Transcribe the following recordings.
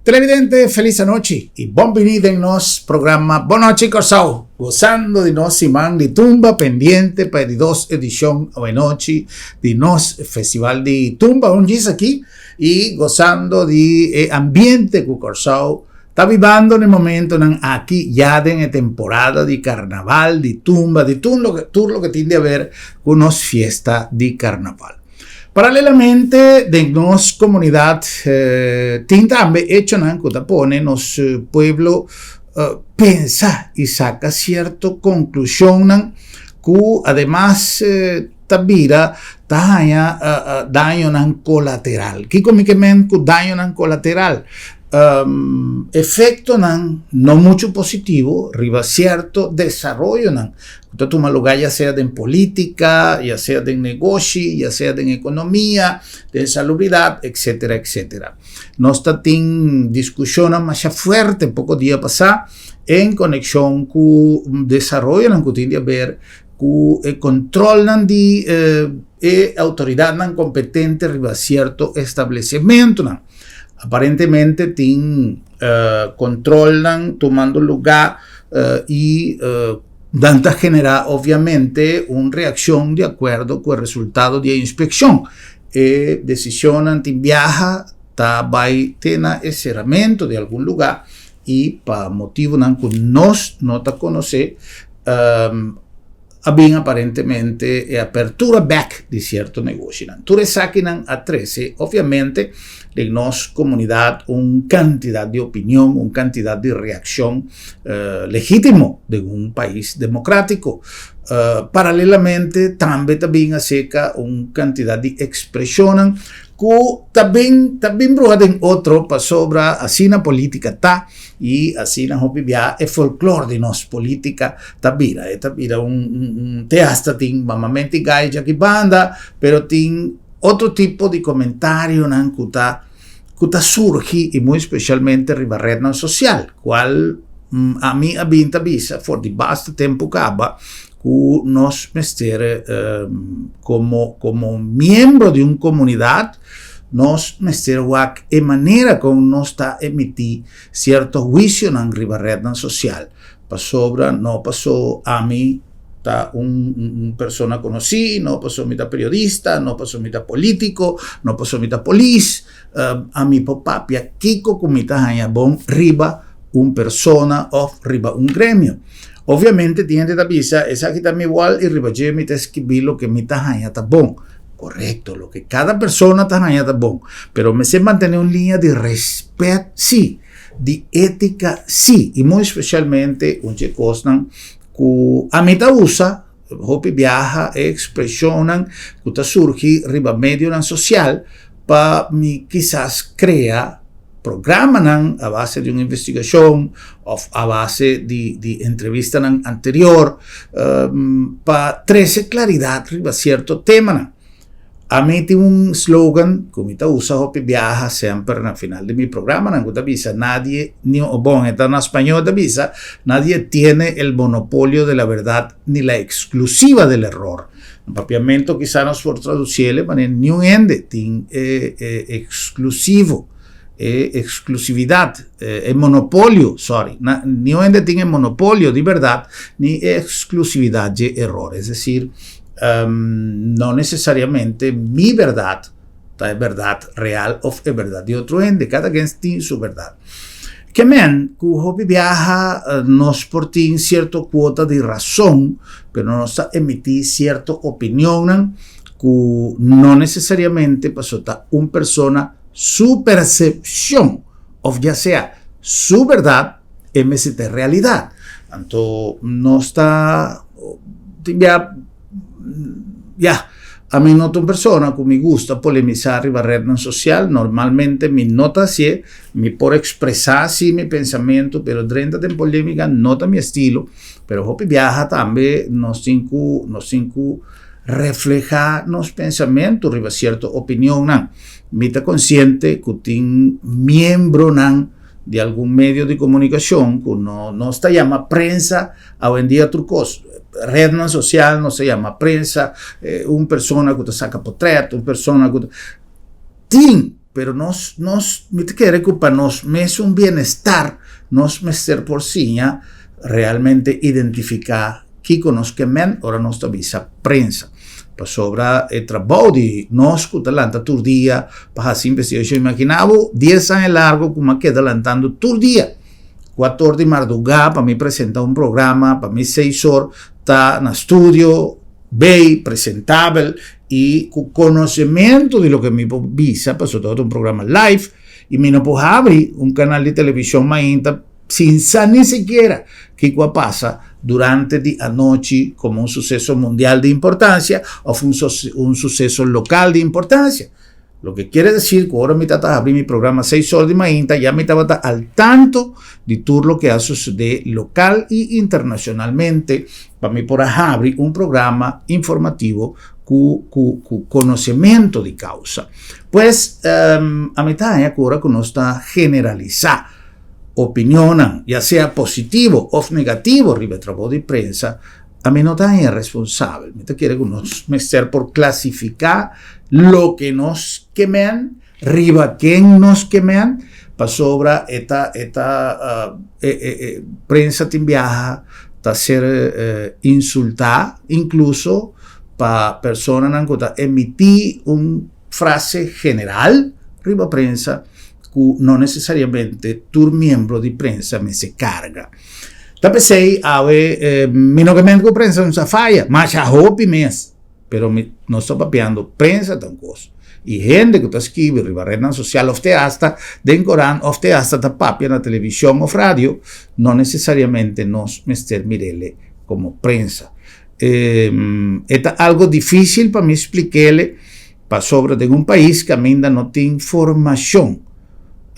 Televidente, felis anochi i bon bini den nos programa Bon Nochi Kòrsou, gosando di nos siman di tumba pendiente pa e di dos edishon awenochi di nos Festival di Tumba un djis aki i gosando di e ambiente ku Kòrsou ta bibando na e momentonan aki ya den e temporada di karnaval, di tumba, di tur loke tur loke tin di haber ku nos fiesta di karnaval. Paralelamente den nos komunidat tin tambe echonan ku ta pone nos pueblo pensa i saka sierto konklushonnan ku ademas ta bira ta haña dañonan kolateral. Kiko mi ke men ku dañonan kolateral? Efektonan no muchu positivo riba sierto desaroyonan ku ta tuma lugá ya sea den polítika, ya sea den negoshi, ya sea den ekonomia, den salubridat, etsetera, etsetera. Nos ta tin diskushonnan masha fuerte poko dia pasá en konekshon ku desaroyonan ku tin di aber ku e kontrolnan di e outoridatnan kompetente riba sierto establesimentunan. Aparentemente tin kontrolnan tumando lugá i nan ta generá obviamente un reakshon di akuerdo ku e resultado di e inspekshon. E desishonnan tin biaha ta bai te na e seramentu di algun lugá i pa motibunan ku nos no ta konosé a bin aparentemente e apertura bek di sierto negoshinan. Tur esakinan a trese obviamente den nos komunidat un kantidat di opinion, un kantidat di reakshon legítimo den un pais demokratiko. Paralelamente tambe ta bin aserka un kantidat di ekspreshonnan ku ta bin ta bin bruha den otro pasobra asina politika ta. I asina hopi bia e folklor di nos politica ta bira. E ta bira un un te hasta tin mamamenti gai djaki banda, pero tin otro tipo di comentarionan cu ta cu ta surgi y muy specialmente riba rednan social, cual ami a bin ta bisa for di basta tempo caba cu nos mester como como miembro di un comunidad nos mester wak e manera con nos ta emiti cierto huicionan riba rednan social, pasobra no paso ami ta un un persona conoci, no paso mi ta periodista, no paso mi ta politico, no paso mi ta polis, ami por papia kico cu mi ta haña bon riba un persona of riba un gremio. Obviamente tin hende ta bisa esaki ta mi wal y riba dje mi ta escribi loke mi ta haña ta bon. Correcto, loke cada persona ta haña ta bon, pero mester mantene un liña di respet si, di etica si, y muy especialmente un dje cosnan cu ami ta usa hopi biaha e expresionnan cu ta surgi riba medionan social pa mi kisas crea programanan a base di un investigacion of a base di di entrevistanan anterior pa trece claridad riba cierto temanan. Ami tin un slogan cu mi ta usa hopi biaha semper na final di mi programanan cu ta bisa nadie ni bon e ta na spañol ta bisa nadie tiene el monopolio de la verdad ni la exclusiva del error. Na papiamento kisa nos por traduciele manera niun hende tin e e exclusivo e exclusividad e monopolio sorry na niun hende tin e monopolio di berdad ni e exclusividad dje error es decir no necesariamente mi berdad ta e berdad real of e berdad di otro hende cada ken tin su berdad. Ke men ku hopi biaha nos por tin sierto kuota di rason, pero nos ta emití sierto opinionnan ku no nesesariamente pasobra ta un persona su persepshon òf ya sea su bèrdat e mester ta e realidat. Anto nos ta tin bia ya. Ami no ta un persona ku mi gusta polemisá riba retnan sosial, normalmente mi no ta hasié, mi por ekspresá si mi pensamentu, pero drenta den polémika no ta mi estilo, pero hopi biaha tambe nos tin ku nos tin ku reflehá nos pensamentu riba sierto opinionnan. Mi ta konsiente ku tin miembronan di algun medio di komunikashon ku no nos ta yama prensa awendia tur kos. Rednan sosial nos ta yama prensa, un persona ku ta saka potret, un persona ku ta. Tin! Pero nos, nos, mi ta kere ku pa nos mesun bienestar, nos mester por siña realmente identifiká kiko nos ke men ora nos ta bisa prensa. Pasobra e trabou di nos ku ta lanta tur dia pa hasi investigashon, imaginá bo dies aña largu ku mi a keda lantando tur dia, kuator di mardugá pa mi presentá un programa, pa mi seis or ta na studio, Bay, presentabel y cu conocemento di loke mi por bisa, pasobra tabata un programa live y mi no por habri un canal di television mainta sin sa ni sikiera kico a pasa durante di anochi como un suceso mundial di importancia of un suceso local di importancia. Loke kiere decir cu ora mi tata habri mi programa seis or di mainta ya mi tabata al tanto di tur loke a sucede local y internacionalmente pa mi por a habri un programa informativo cu cu cu conocemento di causa. Pues ami ta haña cu ora cu nos ta generalisa opinionnan ya sea positivo of negativo riba e trabou di prensa, Ami no ta haña responsabel. Mi ta kere ku nos mester por klasifiká loke nos ke men, riba ken nos ke men, pasobra e ta e ta e e e prensa tin biaha ta ser insultá inkluso pa personanan ku ta emití un frase general riba prensa ku no nesesariamente tur miembro di prensa mester karga. Ta p'esei awe mi no ke mente ku prensa no sa faya, masha hopi mes, pero mi nos ta papiando prensa ta un kos i hende ku ta skibi riba retnan sosial òf te asta den korant òf te asta ta papia na televishon òf radio no nesesariamente nos mester mir'ele komo prensa. E ta algo difisil pa mi splik'ele pasobra den un pais kaminda no tin formashon.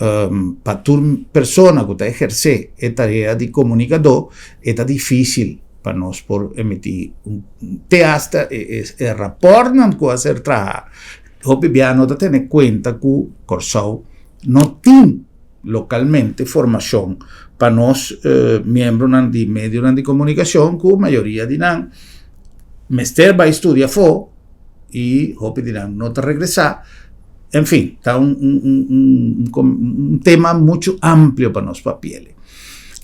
Pa tur persona ku ta ehersé e tarea di komunikadó e ta difísil pa nos por emití un te asta e rapòrtnan ku a ser traha hopi bia no ta tene kuenta ku Kòrsou no tin lokalmente formashon pa nos miembronan di medionan di komunikashon ku mayoria di nan mester bai studia afó i hopi di nan no ta regresá. En fin, ta un, un, un, un, un tema mucho amplio pa nos papiele.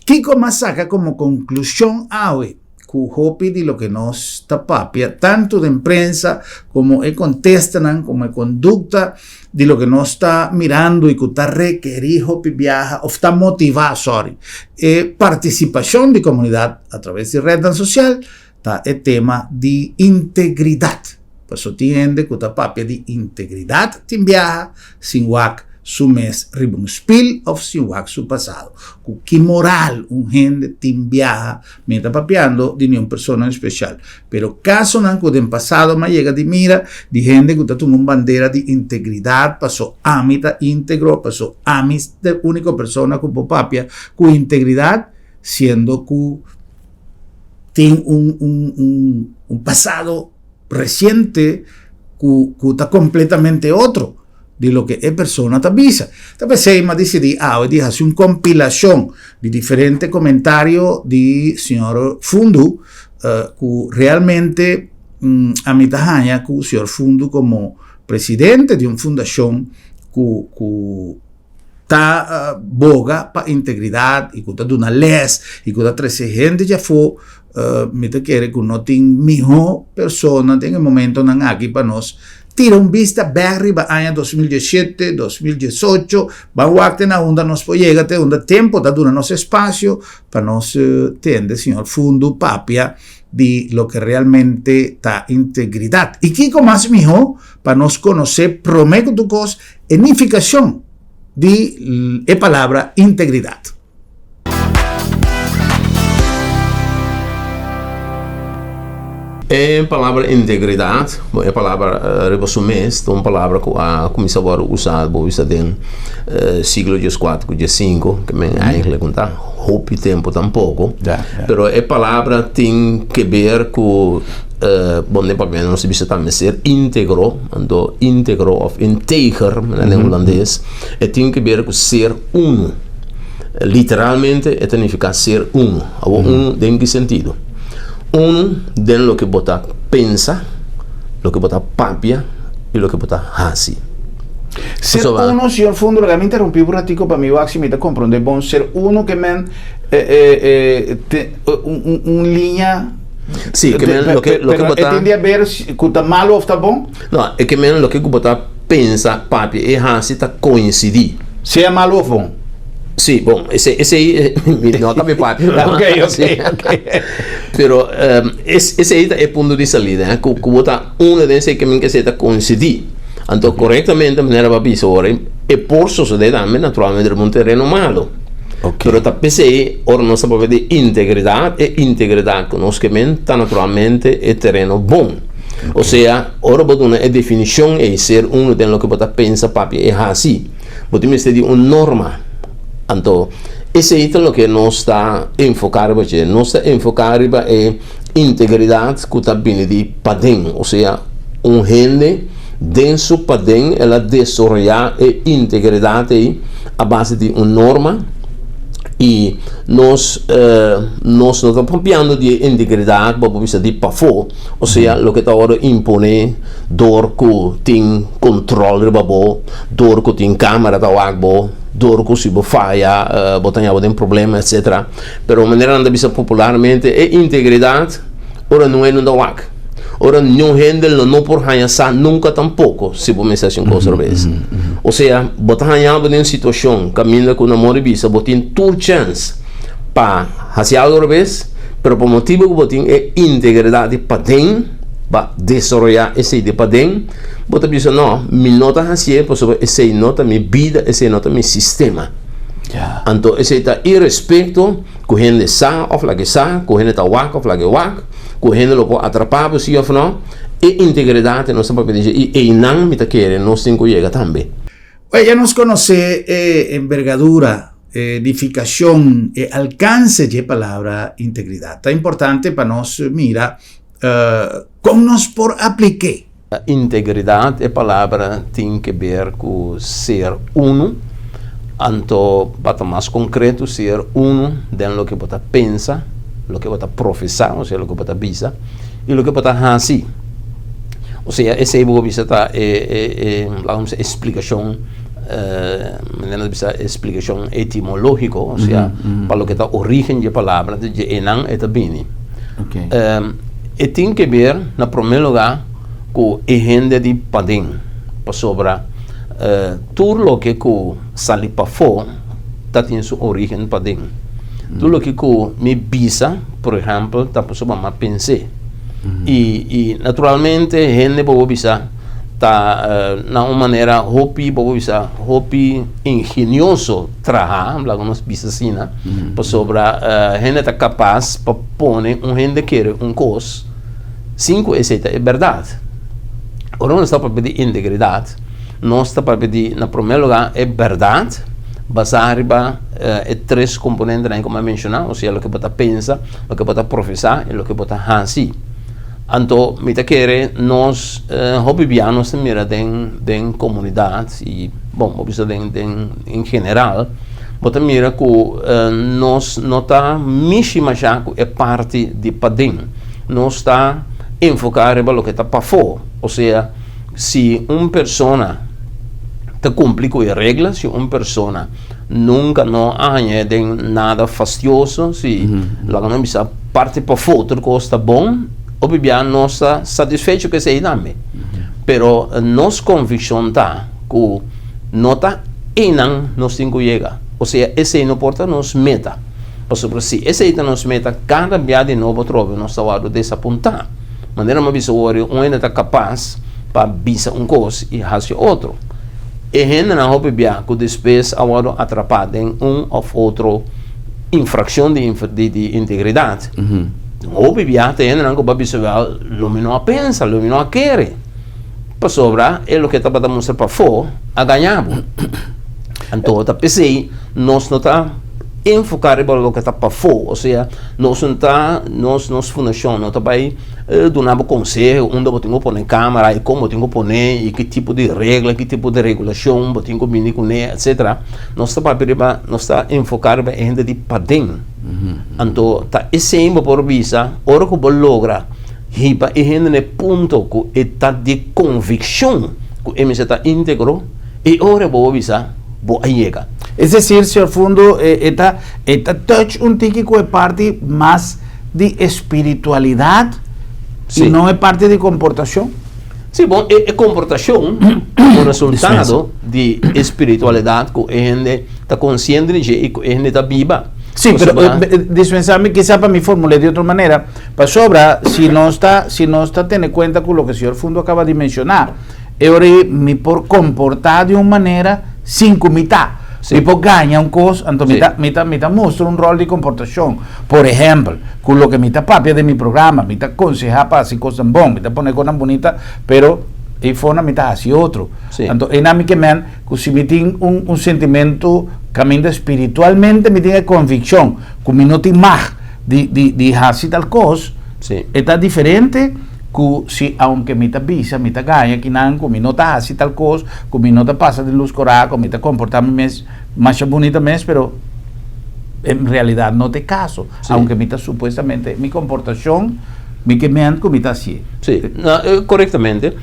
Kiko m'a saca como conclusion awe? Cu hopi di loke nos ta papia, tanto den prensa como e contestanan, como e conducta di loke nos ta mirando y cu ta rekeri hopi biaha, of ta motiva, sorry, e participacion di comunidad a traves di rednan social, Ta e tema di integridat. Paso tin hende ku ta papia di integridat tin biaha sin wak su mes riba un spil òf sin wak su pasado. Ku ki moral un hende tin biaha? Mi ta papiando di niun persona en spesial, pero kasonan ku den pasado mi a yega di mira di hende ku ta tuma un bandera di integridat paso ami ta integro, paso ami ta e úniko persona ku por papia ku integridat, siendo ku tin un, un, un, un pasado reciente cu, cu ta completamente otro di loke e persona ta bisa. Ta p'esei m'a dicidí awe di haci un compilacion di diferente comentario di señor Fundu uh, cu realmente um, ami ta haña cu señor Fundu como presidente di un fundacion cu, cu ta boga pa integridat i ku ta duna les i ku ta trese hende djafó, mi ta kere ku no tin mihó persona den e momentonan aki pa nos tira un bista bèk riba aña 2017, 2018, ban wak te na unda nos por yega, te unda tempo ta duna nos espasio pa nos tende señor Fundu papia di loke realmente ta integridat. I kiko mas mihó pa nos konosé promé ku tur kos E nifikashon di e palabra integridat. E palabra integridat, bon e palabra riba su mes ta un palabra ku a kuminsá wòrdu usá bo bisa den siglo dieskuater ku diesinku, ke men eigentlik no ta hopi tempu tampoko, pero e palabra tin ke ber ku Bon den papiamento nos ta bisa tambe ser íntegro, anto íntegro òf integer den hulandes e tin ke ber ku ser unu. Literalmente e ta nifiká ser unu. Awor unu den ki sentido? Unu den loke bo ta pensa, loke bo ta papia i loke bo ta hasi. Ser uno, señor Fundo, laga mi interrumpí un ratico pa mi wak si mi ta comprende bon. Ser uno ke men un liña. Sí, ke men loke loke bo ta. E tin di haber ku ta malo of ta bon? No, e ke men loke ku bo ta pensa, papia i hasi ta koinsidí. Sea malo of bon? Sí, bon, esei esei mi no ta mi papia. Ok, ok, ok. Pero esei ta e punto di salida, ku ku bo ta uno den esei ke men ke esei ta koinsidí. Anto korektamente manera bo a bisa ora e por sosodé tambe naturalmente riba un tereno malo. Pero ta p'esei ora nos ta papia di integridat, e integridat ku nos ke men ta naturalmente e tereno bon. Osea, ora bo duna e definishon ei ser unu den loke bo ta pensa, papia i hasi, bo tin mester di un norma. Anto, esei ta loke nos ta enfoká riba dje. Nos ta enfoká riba e integridat ku ta bini di paden. Osea, un hende den su paden el a desaroyá e integridat ei a base di un norma i nos nos no ta papiando di e integridat bo por bisa di pafó, osea loke ta wòrdu imponé dor ku tin kontròl riba bo, dor ku tin kamera ta wak bo, dor ku si bo faya bo ta haña bo den problema etsetera. Pero manera nan ta bisa popularmente e integridat ora no e no ta wak. Ora niun hende lo no por haña sa nunka tampoko si bo mester hasi un kos robes. Osea, bo ta haña bo den un situashon kaminda ku na mor di bisa bo tin tur chèns pa hasi algu robes, pero pa motibu ku bo tin e integridat di paden, pa desaroyá esei di paden, bo ta bisa no, mi no ta hasié pasobra esei no ta mi bida, esei no ta mi sistema. Anto esei ta irespekto ku hende sa òf lag'e sa, ku hende ta wak òf lag'e wak. Ku hende lo por atrapá bo si òf no, e integridat nos ta papia di dje i einan mi ta kere nos tin ku yega tambe. Oye, ya nos konosé e embergadura, e nifikashon, e alkanse dje palabra integridat. Ta importante pa nos mira kon nos por aplik'é. Integridat, e palabra tin ke ber ku ser unu, anto pa ta mas konkreto ser unu den loke bo ta pensa, loke bo ta profesá, osea loke bo ta bisa, i loke bo ta hasi. Osea esei bo por bisa ta e e laga nos bisa e splikashon manera nos bisa e splikashon etimológiko, osea pa loke ta orígen dje palabra dje einan e ta bini. E tin ke ber na promé lugá ku e hende di paden, pasobra tur loke ku sali pafó ta tin su orígen paden. Tur loke ku mi bisa, por ehèmpel, ta pasobra mi a pens'é. I naturalmente hende por bisa ta na un manera hopi, bo por bisa, hopi ingenioso traha, laga nos bisa asina, pasobra hende ta kapas pa pone un hende kere un kos sin ku esei ta e bèrdat. Ora nos ta papia di integridat, nos ta papia di, na promé lugá, e bèrdat basá riba e tres komponentenan ku mi a menshoná, osea loke bo ta pensa, loke bo ta profesá i loke bo ta hasi. Anto mi ta kere nos hopi bia nos ta mira den den komunidat i bon bo bisa den den en general bo ta mira ku nos no ta mishi masha ku e parti di paden nos ta enfoká riba loke ta pafó osea si un persona ta kumpli ku e regla si un persona nunka no a hañ'é den nada fastioso si laga nos bisa parti pafó tur kos ta bon hopi bia nos ta satisfecho ku esei tambe pero nos konvikshon ta ku no ta einan nos tin ku yega osea esei no por ta nos meta pasobra si esei ta nos meta kada bia di nobo atrobe nos ta wòrdu desapuntá manera mi a bisa wòrdu un hende ta kapas pa bisa un kos i hasi otro. E hendenan hopi bia ku despues a wòrdu atrapá den un òf otro infrakshon di di integridat. Hopi bia ta e hendenan ku bo a bisa wèl lo mi no a pensa, lo mi no a kere, pasobra e loke tabata mustra pafó a gaña bo. Anto ta p'esei nos no ta enfoká riba loke ta pafó, osea nos no ta nos nos fundashon no ta bai duna bo konseho unda bo tin ku pone kamera i kon bo tin ku pone i ki tipo di regla, ki tipo di regulashon bo tin ku bini kuné etsetera. Nos ta papia riba, nos ta enfoká riba e hende di paden. Anto ta esei bo por bisa ora ku bo logra hiba e hende na e punto ku e ta di konvikshon ku e mester ta íntegro. E ora bo a bisa bo a yega. Es decir, señor Fundo, e ta e ta touch un tiki ku e parti mas di espiritualidad y no e parti di comportacion? Sí, bon, e e comportacion como resultado di e spiritualidad ku e hende ta konsiente di dje i ku e hende ta biba. Sí, pero dispensa mi, kisa pa mi formul'é di otro manera, pasobra si nos ta si nos ta tene kuenta ku loke señor Fundo akaba di menshoná, E ora ei mi por komportá di un manera sin ku mi ta. Mi por gaña un kos, anto mi ta, mi ta, mi ta mustra un ròl di komportashon. Por ehèmpel, ku loke mi ta papia den mi programa, mi ta konsehá pa hasi kosnan bon, mi ta pone kosnan bunita, pero ei forma mi ta hasi otro. Anto einan mi ke men ku si mi tin un, un sentimentu kaminda spiritualmente mi tin e konvikshon ku mi no tin mag di, di, di hasi tal kos, e ta diferente. Ku si aunke mi ta bisa mi ta gaña kinan ku mi no ta hasi tal kos, ku mi no ta pasa den lus korá, ku mi ta komportá mi mes masha bunita mes, pero en realidat no ta e kaso. Aunke mi ta supuestamente mi komportashon mi ke ment ku mi ta hasié. Sí, korektamente.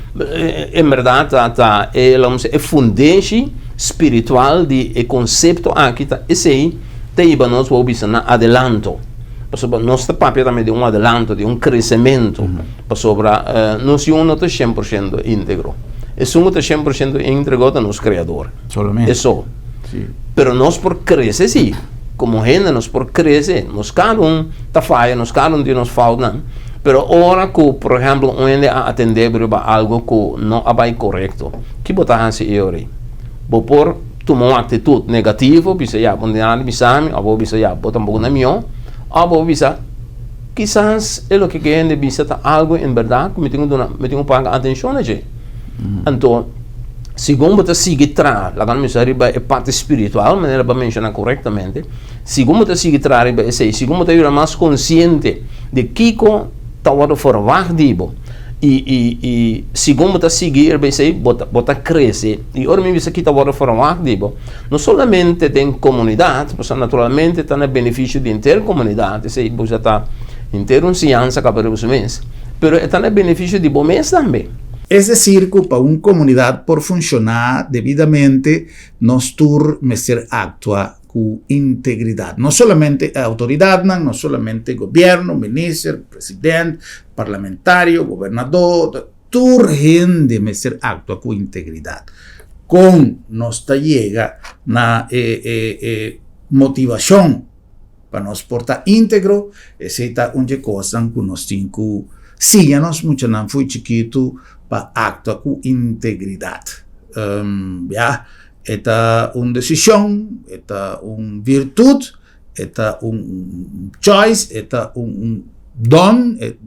En bèrdat ta ta e laga mi e fundeshi spiritual di e konsepto aki ta esei ta hiba nos wou bisa na adelanto. Pasobra nos ta papia tambe di un adelanto, di un kresementu, pasobra nos yu no ta shen por shento íntegro. Esun ku ta shen por shento íntegro ta nos Kreador. Solamente. Eso. Pero nos por krese sí, komo hende nos por krese, nos kada un ta faya, nos kada un tin nos foutnan, pero ora ku por ehèmpel un hende a atendé bo riba algu ku no a bai korekto, ki bo ta hasi e ora ei? Bo por tuma un aktitut negativo, bisa ya bo no tin nada di bisa mi, òf bo bisa ya bo tampoko na mihó, òf bo bisa kisas e loke ku e hende bisa ta algu en bèrdat ku mi tin ku duna, mi tin ku paga atenshon na dje. Anto, segun bo ta sigui traha, laga nos bisa riba e parti spiritual, manera bo a menshoná korektamente, segun bo ta sigui traha riba esei, segun bo ta bira mas konsiente di kiko ta wòrdu ferwagt di bo, I, i, i segun bo ta sigui riba esei, bo ta, bo ta krese. I ora mi bisa ki ta wòrdu ferwagt di bo, no solamente den komunidat, pasobra naturalmente ta na benefisio di henter komunidat, esei bo sa ta henter un siñansa kaba riba su mes, pero e ta na benefisio di bo mes tambe. Es desir ku pa un komunidat por funshoná debidamente, nos tur mester aktua ku integridat. No solamente e outoridatnan, no solamente gobièrnu, minister, president, parlamentario, gobernadó, tur hende mester aktua ku integridat. Kon nos ta yega na e e e motivashon pa nos por ta íntegro? Esei ta un dje kosnan ku nos tin ku siña nos muchanan fo'i chikitu pa aktua ku integridat. Ya. E ta un desishon, e ta un virtut, e ta un choice, e ta un don, e,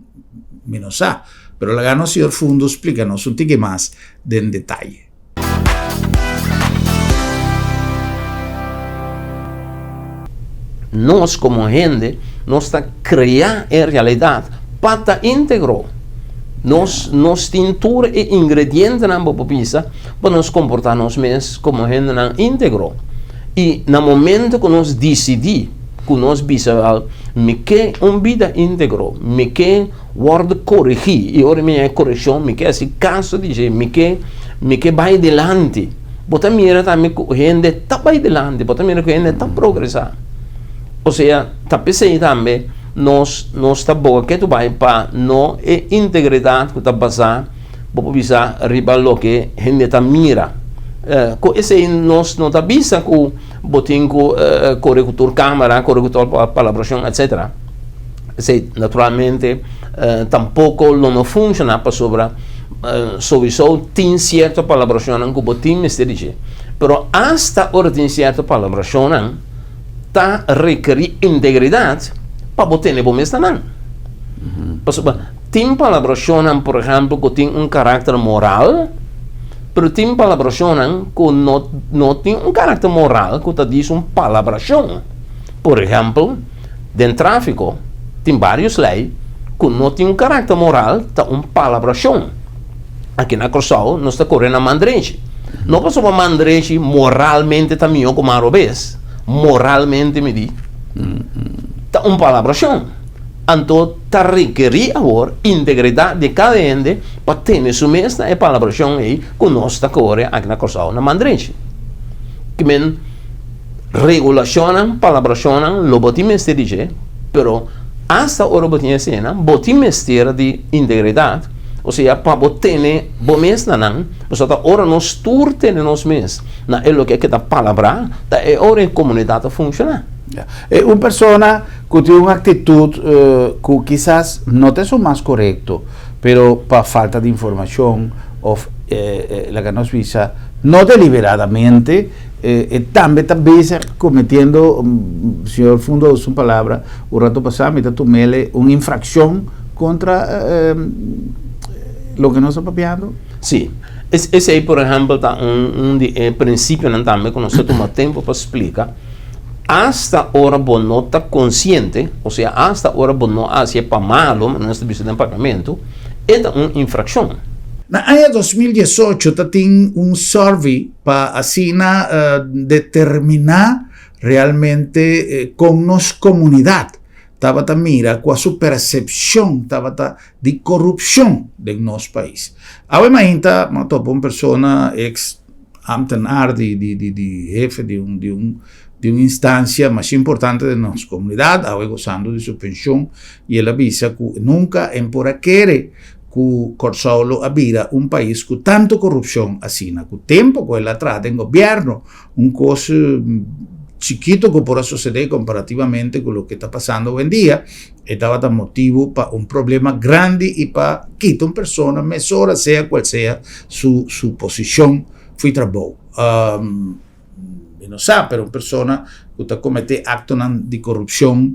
mi no sa. Pero laga nos señor Fundo splika nos un tiki mas den detaye. Nos komo hende, nos ta krea e realidat pa ta íntegro. Nos, nos tin tur e ingredientenan bo por bisa pa nos komportá nos mes komo hendenan íntegro. I na momento ku nos disidí ku nos bisa wèl, mi ke un bida íntegro, mi ke wòrdu korigí, i ora mi haña korekshon mi ke hasi kaso di dje, mi ke mi ke bai dilanti. Bo ta mira tambe ku hende ta bai dilanti, bo ta mira ku hende ta progresá. Osea, ta p'esei tambe nos nos ta boga ketu bai pa no e integridat ku ta basá. Bo por bisa riba loke hende ta mira. Ku esei nos no ta bisa ku bo tin ku kore ku tur kamera, kore ku tur palabrashon, etsetera. Esei naturalmente tampoko lo no funshoná pasobra souiso tin sierto palabrashonnan ku bo tin mester di dje. Pero asta ora tin sierto palabrashonnan ta rekerí integridat pa bo tene bo mes na nan. Pasobra Tin palabrashonnan, por ehèmpel, ku tin un karakter moral, pero tin palabrashonnan ku no no tin un karakter moral ku ta djis un palabrashon. Por ehèmpel, den tráfiko tin vários lei ku no tin un karakter moral, ta un palabrashon. Aki na Kòrsou nos ta kore na man drechi. No pasobra man drechi moralmente ta mihó ku man robes, moralmente mi di, ta un palabrashon. Anto ta rekerí awor integridat di kada hende pa tene su mes na e palabrashon ei ku nos ta kore aki na Kòrsou na man drechi. Ki men regulashonnan, palabrashonnan lo bo tin mester di dje, pero asta ora bo tin eseinan bo tin mester di integridat, osea pa bo tene bo mes na nan, pasobra ta ora nos tur tene nos mes na e loke ke ta palabrá, ta e ora e komunidat ta funshoná. E un persona ku tin un aktitut ku kisas no ta esun mas korekto, pero pa falta di informashon òf laga nos bisa no deliberadamente, e tambe ta bezig kometiendo, señor Fundo a usa un palabra un rato pasá, mi ta tum'el un infrakshon kontra loke nos ta papiando. Sí. Esei por ehèmpel ta un di e prinsipionan tambe ku nos ta tuma tempu pa splika. Asta ora bo no ta konsiente, osea asta ora bo no a hasié pa malu, manera nos ta bisa den papiamentu, e ta un infrakshon. Na aña 2018 ta tin un survey pa asina determiná realmente kon nos komunidat tabata mira kua su persepshon tabata di korupshon den nos pais. Awe mainta mi a topa un persona eks Ambtenaar di di di di hefe di un di un di un instancia mas importante den nos comunidad, awe gozando di su pension, y el a bisa cu nunca en por a kere cu Corsou lo a bira un pais cu tanto corupcion asina. Cu tempo cu el a traha den gobierno, un cos chikito cu por a sucede comparativamente cu loke ta pasando hoendia, E tabata motibu pa un problema grandi i pa kita un persona mesora sea cual sea su su posicion fui trabou. Mi no sa, pero un persona cu ta comete actonan di corupcion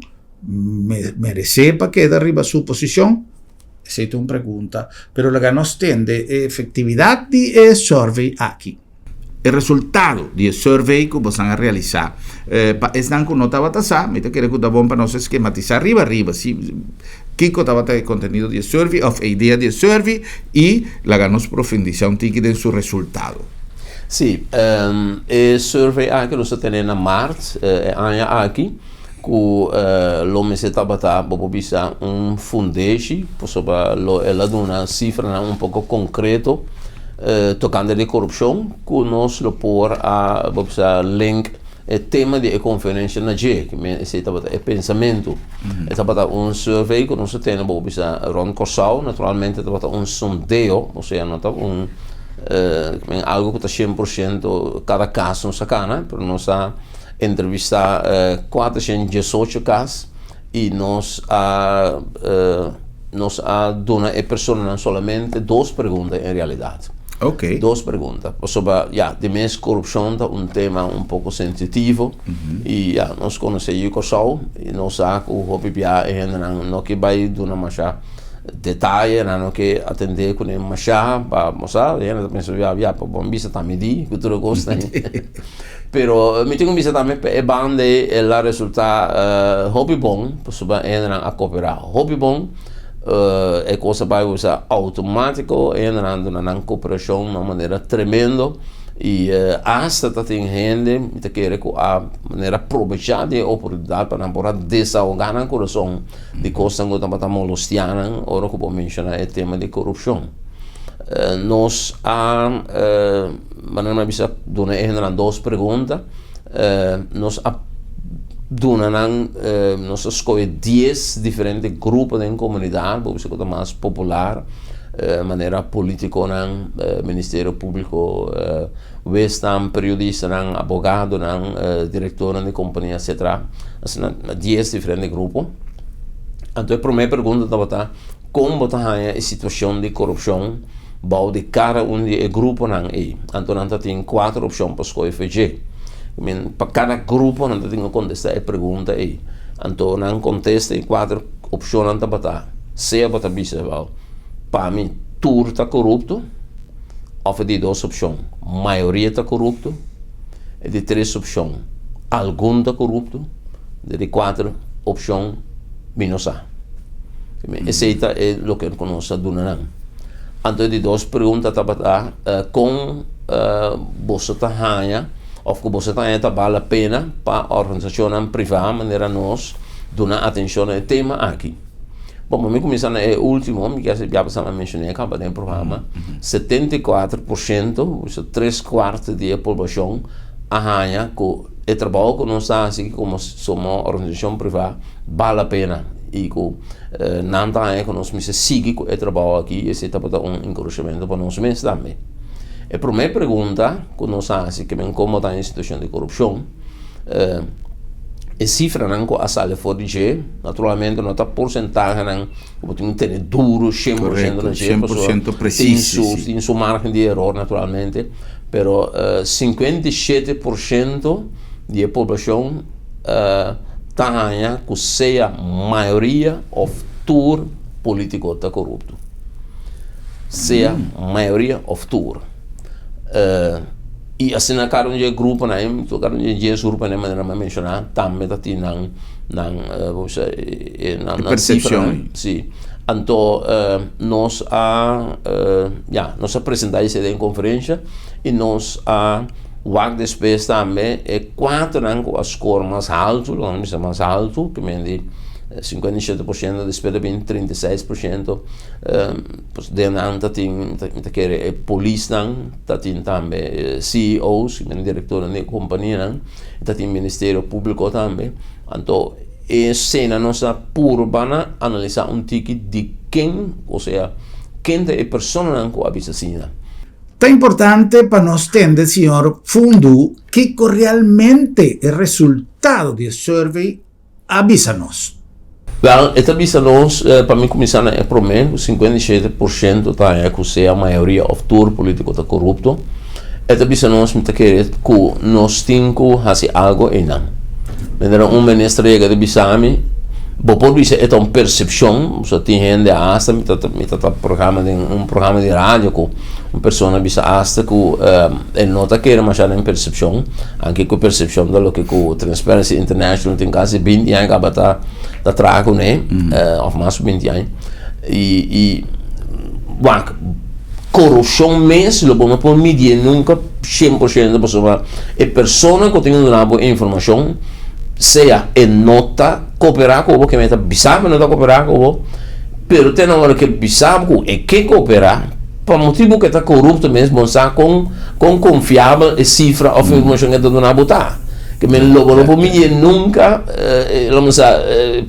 merece pa keda riba su posicion? Esey ta un pregunta, pero laga nos tende e efectividad di e survey aki. E resultado di e survey ku bosan a realisá. Pa esnan ku no tabata sa, mi ta kere ku ta bon pa nos eskematisá riba riba si kiko tabata e kontenido di e survey òf e idea di e survey i laga nos profundisá un tiki den su resultado. Sí, e survey aki nos a tene na mart e aña aki ku lo mester tabata bo por bisa un fundeshi pasobra lo el a duna sifranan un poko konkreto tokante di korupshon ku nos lo por a bo bisa link e tema di e konferensia na dje esei tabata e pensamentu e tabata un survey ku nos a tene bo bisa rònt Kòrsou naturalmente tabata un sondeo osea no ta un algu ku ta 100% kada kas nos a kana pero nos a entrevistá 418 kas i nos a nos a duna e personanan solamente dos pregunta en realidat. Ok. Dos pregunta. Pasobra, ya, di mes korupshon ta un tema un poko sensitivo i ya, nos konosé yu Kòrsou i nos sa ku hopi bia e hendenan no ke bai duna masha detaye, nan no ke atendé kuné masha pa bo sa, e hende ta pensa ya, ya, pa bon bisa ta midí ku tur e kosnan. Pero mi tin ku bisa tambe pa e banda ei el a resultá hopi bon, pasobra e hendenan a koperá hopi bon. E kos a bai usa outomátiko, e hendenan a duna nan koperashon na un manera tremendo i asta ta tin hende mi ta kere ku a manera probechá di e oportunidat pa nan por a desahogá nan kurason di kosnan ku tabata molostiá nan ora ku bo menshoná e tema di korupshon. Nos a. Manera mi a bisa duna e hendenan dos pregunta. Nos a duna nan, nos a skohe dies diferente grupo den komunidat, bo bisa ku ta mas popular, manera politikonan, ministerio públiko, wesnan, periodistanan, abogadonan, direktornan di kompania, etsetera. Asina dies diferente grupo. Anto e promé pregunta tabata, kon bo ta haña e situashon di korupshon Bou di kada un di e gruponan ei, anto nan ta tin kuater opshon pa skohe for dje. I mean, pa kada grupo nan ta tin ku kontestá e pregunta ei. Anto nan kontesta e kuater opshonnan tabata, sea bo ta bisa wèl, pa mi tur ta korupto, òf e di dos opshon, mayoria ta korupto, e di tres opshon, algun ta korupto, e di kuater opshon, mi no sa. Esei ta e loke ku nos a duna nan. Anto e di dos pregunta tabata, kon boso ta haña òf ku boso ta haña ta bal la pena pa organisashonnan privá manera nos duna atenshon na e tema aki? Bon, pa mi kuminsá na e último, mi kier ya pasá mi a menshoná kaba den e programa, 74%, osea tres kuarto di e poblashon a haña ku e trabou ku nos ta hasi komo somo organisashon privá bal la pena i ku nan ta haña ku nos mester sigui ku e trabou aki i esei tabata un enkurashamentu pa nos mes tambe. E promé pregunta ku nos a hasi ke men komo ta den situashon di korupshon, E sifranan ku a sali for di dje, naturalmente no ta porsentahenan ku bo tin ku tene duru 100% na dje, pasobra tin su tin su margen di eror naturalmente, pero 57% di e poblashon ta haña ku sea mayoria òf tur polítiko ta korupto. Sea mayoria òf tur. I asina kada un di e gruponan ei, kada un di e dies gruponan ei manera mi a menshoná tambe ta tin nan nan komo se nan E persepshon ei. Si. Anto nos a ya nos a presentá esei den konferensha i nos a wak despues tambe e kuaternan ku a skor mas haltu, lo nan bisa mas haltu, ke men di 57% despues ta bin 36%. Pues den nan ta tin mi ta kere e polisnan, ta tin tambe e CEO's, ki men direktornan di e kompanianan, ta tin ministerio públiko tambe. Anto e esena nos a purba na analisá un tiki di ken, osea ken ta e personanan ku a bisa asina. Ta importante pa nos tende señor Fundu kiko realmente e resultado di e survey a bisa nos? Wel, e ta bisa nos, pa mi kuminsá na e promé, ku 57% ta haña ku sea mayoria òf tur polítiko ta korupto. E ta bisa nos, mi ta kere ku nos tin ku hasi algu einan. Manera un minister a yega di bisa mi, bo por bisa e ta un persepshon, pasobra tin hende asta, mi ta mi ta ta programa den un programa di radio ku un persona a bisa asta ku E no ta kere masha den persepshon, anke ku persepshon ta loke ku Transparency International tin kasi binti aña kaba ta ta traha kuné, òf mas ku binti aña. I i wak, korupshon mes lo bo no por midié nunka 100% pasobra e persona ku tin duna bo e informashon sea e no ta koperá ku bo, keme ta bisa bo e no ta koperá ku bo, pero te na ora ke bisa bo ku e ke koperá. Pa motibu ku e ta korupto mes bo sa kon kon konfiabel e sifra òf informashon ku e ta duna bo ta. Ke men lo bo no por midié nunka lo men sa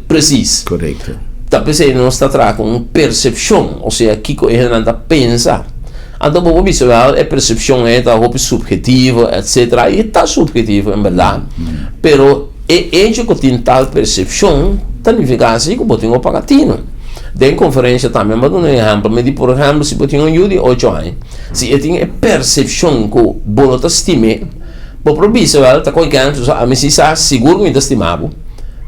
presis. Korekto. Ta p'esei nos ta traha ku un persepshon, osea kiko e hendenan ta pensa. Anto bo por bisa wèl e persepshon ei ta hopi suphetivo etsetera i e ta suphetivo en bèrdat, pero E hecho ku tin tal persepshon ta nifiká si ku bo tin ku paga tinu. Den konferensha tambe mi a duna un ehèmpel, mi di por ehèmpel si bo tin un yu di ocho aña, si e tin e persepshon ku bo no ta stim'é, bo por bisa wèl ta koe kèns pasobra ami si sa sigur ku mi ta stima bo,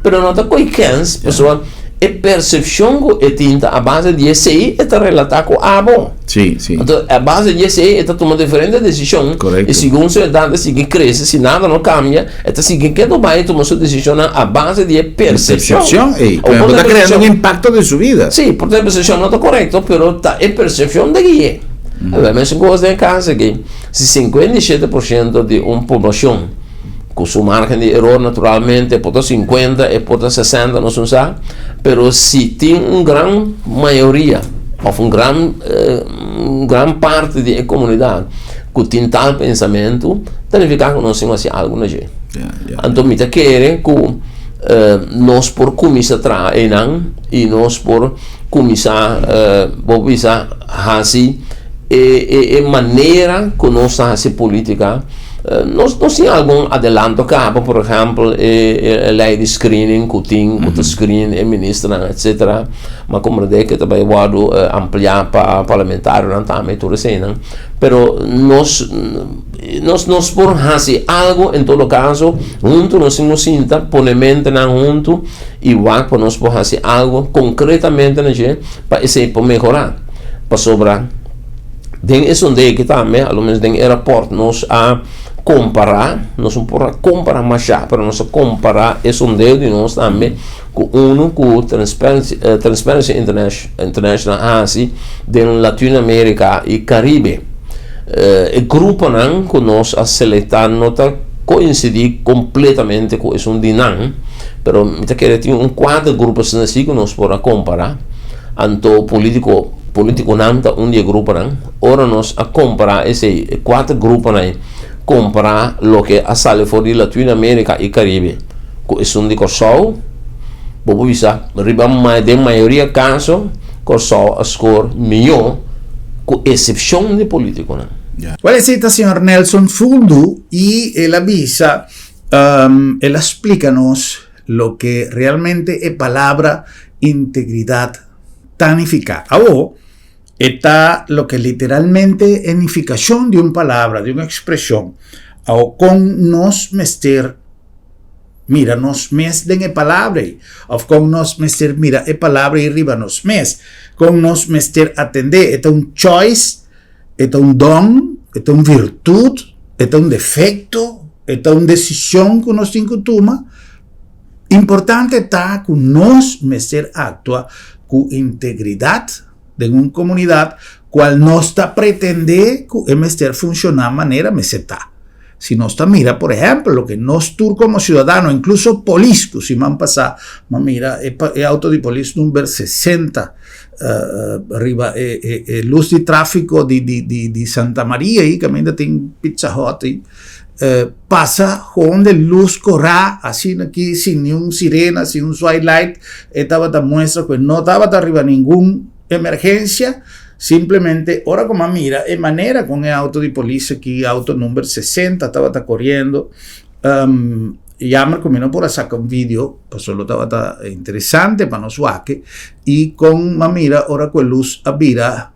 pero no ta koe kèns pasobra e persepshon ku e tin ta a base di esei e ta relatá ku abo. Sí, sí. Anto, a base di esei e ta tuma diferente desishon. Korekto. I segun su edat ta sigui krese, si nada no kambia, e ta sigui ketu bai tuma su desishonnan a base di e persepshon. Persepshon, ey. Por Bo ta ta kreando un persepshon. impakto den su vida. Sí, por ta e persepshon no ta korekto, pero ta e persepshon ta gui'é. Awor, mesun kos den e kas aki. Si 57% di un poblashon, ku su margen di eror naturalmente, e por ta 50, e por ta 60, nos no sa, pero si tin un gran mayoria òf un gran un gran parti di e komunidat ku tin tal pensamentu, ta nifiká ku nos tin ku hasi algu na dje. Anto mi ta kere ku nos por kuminsá traha einan i nos por kuminsá bo bisa hasi e manera ku nos ta hasi polítika. Nos nos tin algun adelanto kaba, por ehèmpel e lei di screening ku tin ku ta screen e ministernan etsetera, ma komprendé ku ta bai wòrdu ampliá pa parlamentarionan tambe tur eseinan, pero nos nos nos por hasi algu en todo kaso huntu nos tin ku sinta pone mentenan huntu i wak pa nos por hasi algu konkretamente na dje pa esei por mehorá pasobra. Den e sondeo aki tambe, a lo menos den e raport, nos a kompará, nos no por a kompará mashá, pero nos a kompará e sondeo di nos tambe ku unu ku Transparency, Transparency International a hasi den Latinoamérika i Karibe. E gruponan ku nos a selektá no ta koinsidí kompletamente ku esun di nan, pero mi ta kere tin un kuater grupo asina si ku nos por a kompará. Anto polítiko, polítikonan ta un di e gruponan. Ora nos a kompará esei, e kuater gruponan ei, kompará loke a sali for di Latinoamérika i Karibe ku esun di Kòrsou, bo por bisa riba den mayoria kaso Kòrsou a skor mihó ku esepshon di polítikonan. Wèl esei ta señor Nelson Fundu i el a bisa, el a splika nos loke realmente e palabra integridat ta nifiká. Awor, e ta loke literalmente e nifikashon di un palabra, di un ekspreshon. Awor, kon nos mester mira nos mes den e palabra ei? Òf kon nos mester mira e palabra ei riba nos mes? Kon nos mester atendé? E ta un choice? E ta un don? E ta un virtut? E ta un defekto? E ta un desishon ku nos tin ku tuma? Importante ta ku nos mester aktua ku integridat den un komunidat kual nos ta pretendé ku e mester funshoná manera mester ta. Si nos ta mira, por ehèmpel, loke nos tur komo siudadano, inkluso polis, ku siman pasá m'a mira e outo di polis number 60 riba e lus di tráfiko di Santa Maria ei kaminda tin Pizza Hut ei, pasa gewoon den lus korá asina aki sin niun sirena, sin un zwaailight, e tabata muestra ku e no tabata riba ningun emergensia, simplemente ora ku mi a mira e manera kon e outo di polis aki, outo number 60 tabata koriendo, Jammer ku mi no por a saka un video, pasobra lo tabata interesante pa nos wak, i kon mi a mira ora ku e lus a bira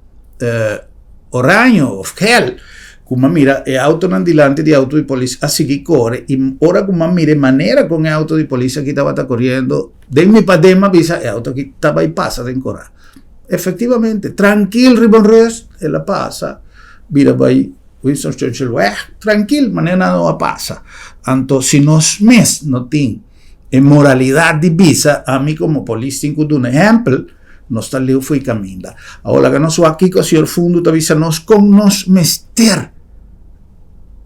oraño of gel, ku mi a mira e outonan dilanti di outo di polis a sigui kore, i ora ku mi a mira e manera kon e outo di polis aki tabata koriendo, den mi paden mi a bisa e outo aki ta bai pasa den kora. Efectivamente, trankil riba un rest el a pasa, bira bai Winston Churchill weg, trankil, manera nada no a pasa. Anto si nos mes no tin e moralidad di bisa, ami como polis tin cu duna ehempel, nos ta leu fo'i caminda. Awor laga nos wak kico señor Fundu ta bisa nos con nos mester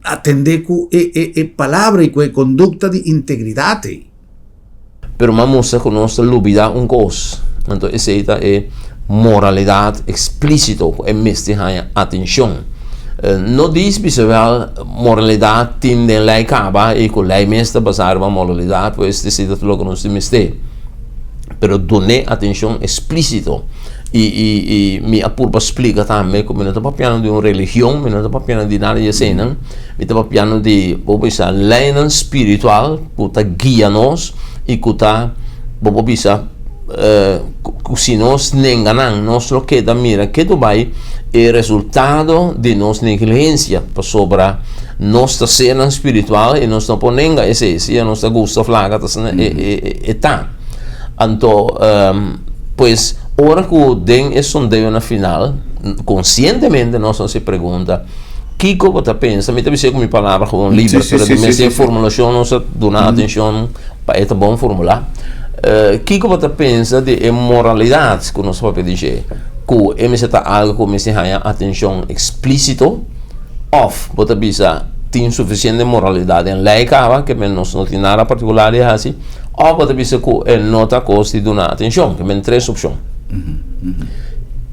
atende cu e e e palabra y cu e conducta di integridad ey. Pero m'a mustra ku nos ta lubidá un kos, anto esei ta e moralidat eksplísito ku e mester haña atenshon. No dis bisa wèl moralidat tin den lei kaba i ku lei mes ta basá riba moralidat, pues esei ta tur loke nos tin mester. Pero dun'é atenshon eksplísito. I i i mi a purba splika tambe ku mi no ta papiando di un religion, mi no ta papiando di nada di eseinan, mi ta papiando di, bo bisa, leinan spiritual ku ta guia nos i ku ta, bo por bisa, ku si nos nenga nan, nos lo keda mira ketu bai e resultado di nos negligensia, pasobra nos ta sernan spiritual i nos no por nenga esei, sea nos ta gusta òf laga ta asina e ta. Anto, pues, ora ku den e sondeo na final, konsientemente nos a hasi pregunta, Kiko bo ta pensa? Mi ta bis'é ku mi palabra gewoon liber, pero di mes e formulashon nos a duna atenshon pa e ta bon formulá. Kiko bo ta pensa di e moralidat ku nos papia di dje? Ku e mester ta algu ku mester haña atenshon eksplísito? Òf bo ta bisa tin sufisiente moralidat den lei kaba ke men nos no tin nada partikular di hasi? Òf bo ta bisa ku e no ta kos di duna atenshon? Ke men tres opshon.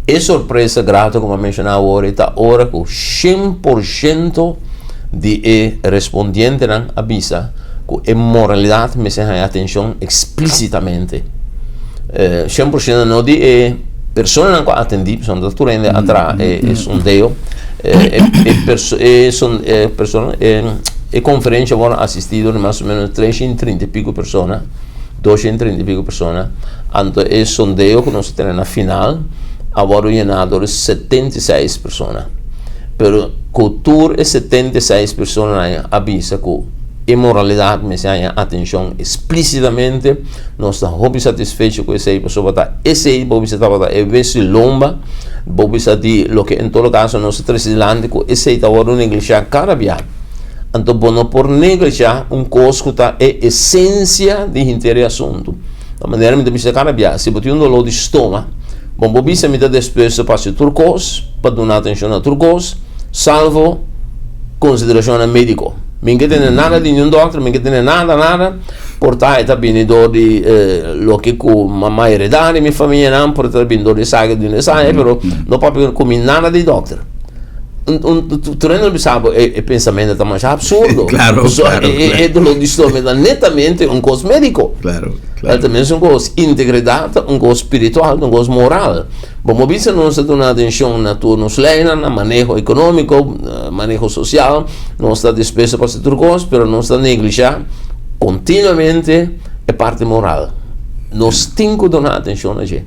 E sorpresa grato ku mi a menshoná awor e ta ora ku 100% di e respondientenan a bisa ku e moralidat mester haña atenshon eksplísitamente. 100% no di e personanan ku a atendí, pasobra no ta tur hende a traha e sondeo, e persona, e konferensha wòrdu asistí dor di mas o ménos 330 i piko persona. 230 i pico persona, anto e sondeo ku nos a tene na final a wòrdu yená dor di 76 persona. Pero ku tur e 76 personanan a bisa ku e moralidat mester haña atenshon eksplísitamente, nos ta hopi satisfecho ku esei pasobra ta esei bo bisa tabata e wes di lomba, bo bisa di loke en todo kaso nos a trese dilanti ku esei ta wòrdu neglishá kada bia. Anto bo no por neglishá un kos ku ta e esensia di henter e asuntu. Ta manera mi ta bisa kada bia, si bo tin un doló di stoma, bo por bisa mi ta despuesto pa hasi tur kos, pa duna atenshon na tur kos, salvo konsiderashonnan médiko. Mi no ke tende nada di niun dòkter, mi no ke tende nada, nada. Por ta e ta bini dor di loke ku mama heredá di mi famianan, por ta bini dor di esaki, di esaki, pero no papia ku mi nada di dòkter. Tur hende lo bisa bo e pensamentu ta masha absurdo. Claro, Pasobra claro, e claro. dolor di stoma ta netamente un kos médiko. Claro, claro. El ta mesun kos, integridat ta un kos spiritual, ta un kos moral. Bo mo bisa nos ta duna atenshon na tur nos leinan, na maneho ekonómiko, maneho sosial, nos ta dispuesto pa hasi tur kos, pero nos ta neglishá kontinuamente e parti moral. Nos tin ku duna atenshon na dje.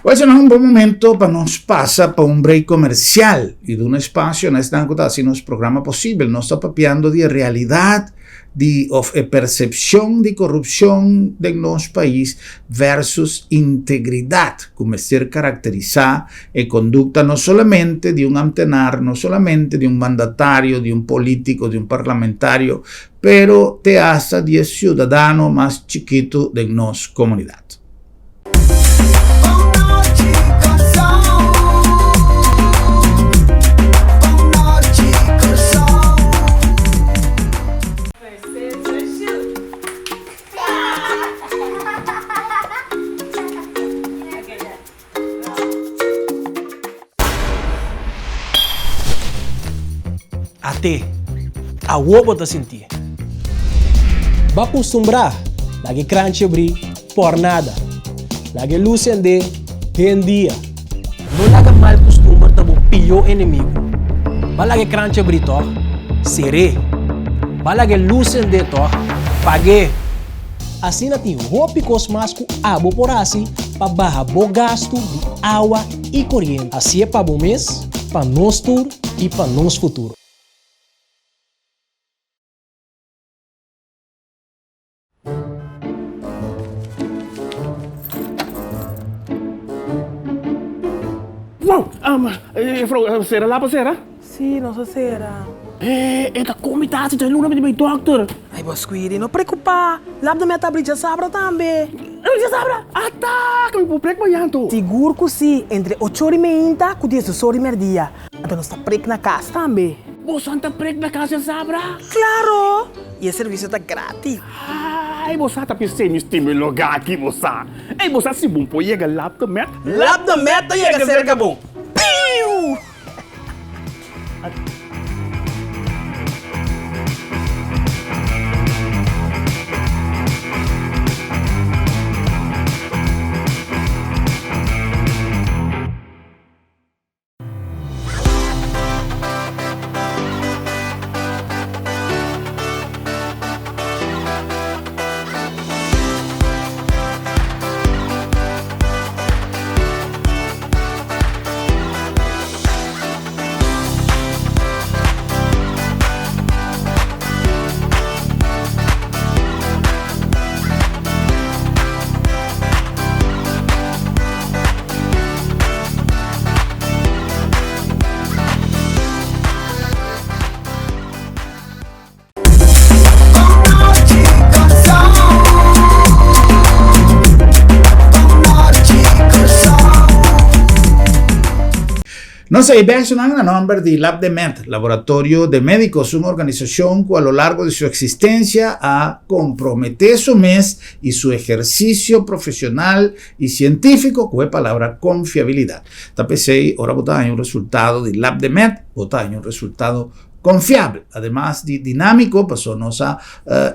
Pues no un bon momento pa nos pasa pa un break comercial y duna espacio na esnan cu ta haci nos programa posibel. Nos ta papiando di e realidad di of e percepcion di corrupcion den nos pais versus integridad cu mester caracterisa e conducta no solamente di un ambtenaar, no solamente di un mandatario, di un politico, di un parlamentario, pero te hasta di e ciudadano mas chikito den nos comunidad. At'é, awor bo ta sintié. Bo a kustumbrá laga e kranchi abrí por nada. Laga e lus sendé den dia. No laga mal kustumber ta bo pió enemigu. Bo a laga e kranchi abrí tòg? Ser'é. Bo a laga e lus sendé tòg? Pag'é. Asina tin hopi kos mas ku abo por hasi pa baha bo gastu di awa i koriente. Hasié pa bo mes, pa nos tur i pa nos futuro. Wow! Juffrouw, sera lapa sera? Sí, nos a sera. E, e ta komi ta hasi djaluna mi ta bai dòkter. Ai, bo Squiri, no preokupá. Lap de mi a ta abri djasabra tambe. Djasabra? Ata! Ku mi por prek mañan anto? Sigur ku sí, entre ocho ora i meinta ku diesdos ora i mèrdia. Anto nos ta prek na kas tambe. Boso ta prek na kas djasabra? Klaro! I e servisio ta gratis. Ai, bo sa ta pis'é mi stima e lugá aki, bo sa. Ei, bo sa si bon por yega Lap de Met? Lap de Met ta yega serka bo. Piu! Nos a besonan na nomber di LabdeMed, Laboratorio de Médicos, un organisacion cu a lo largo di su existencia a compromete su mes y su ehercicio profesional y cientifico cu e palabra confiabilidad. Ta p'esey ora bo ta haña un resultado di LabdeMed, bo ta haña un resultado confiabel, ademas di dinámico, pasobra nos a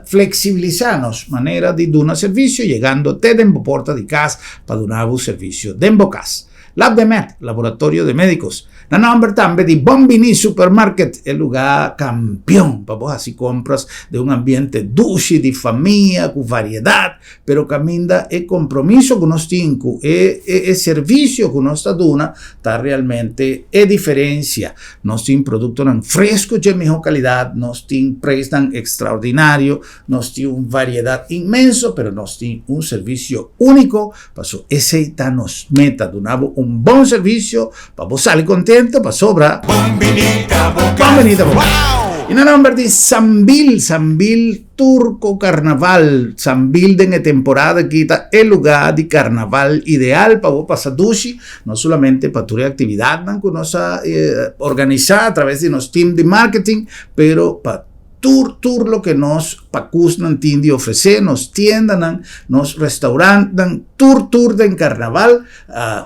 flexibilisa nos manera di duna servicio yegando te den bo porta di cas pa duna bo servicio den bo cas. LabdeMed, Laboratorio de Médicos, na nomber tambe di Bon Bini Supermarket, e lugar campeon pa bo haci compras den un ambiente dushi di famia cu variedad, Pero caminda e compromiso cu nos tin cu e e servicio cu nos ta duna ta realmente e diferencia. Nos tin productonan fresco dje miho calidad, nos tin prijsnan extraordinario, nos tin un variedad inmenso, pero nos tin un servicio unico, paso esey ta nos meta, duna bo un bon servicio pa bo sali contento pasobra Bon bini ta bo cas. Bon bini ta bo cas. Y na nomber di Sambil, Sambil. Turco Carnaval, Sambil den e temporada aki ta e lugá di carnaval ideal pa bo pasa dushi, no solamente pa tur e actividadnan cu nos a organisa a traves di nos team di marketing, pero pa. Tur tur loke nos pakusnan tin di ofresé, nos tiendanan, nos restaurantnan, tur tur den karnaval,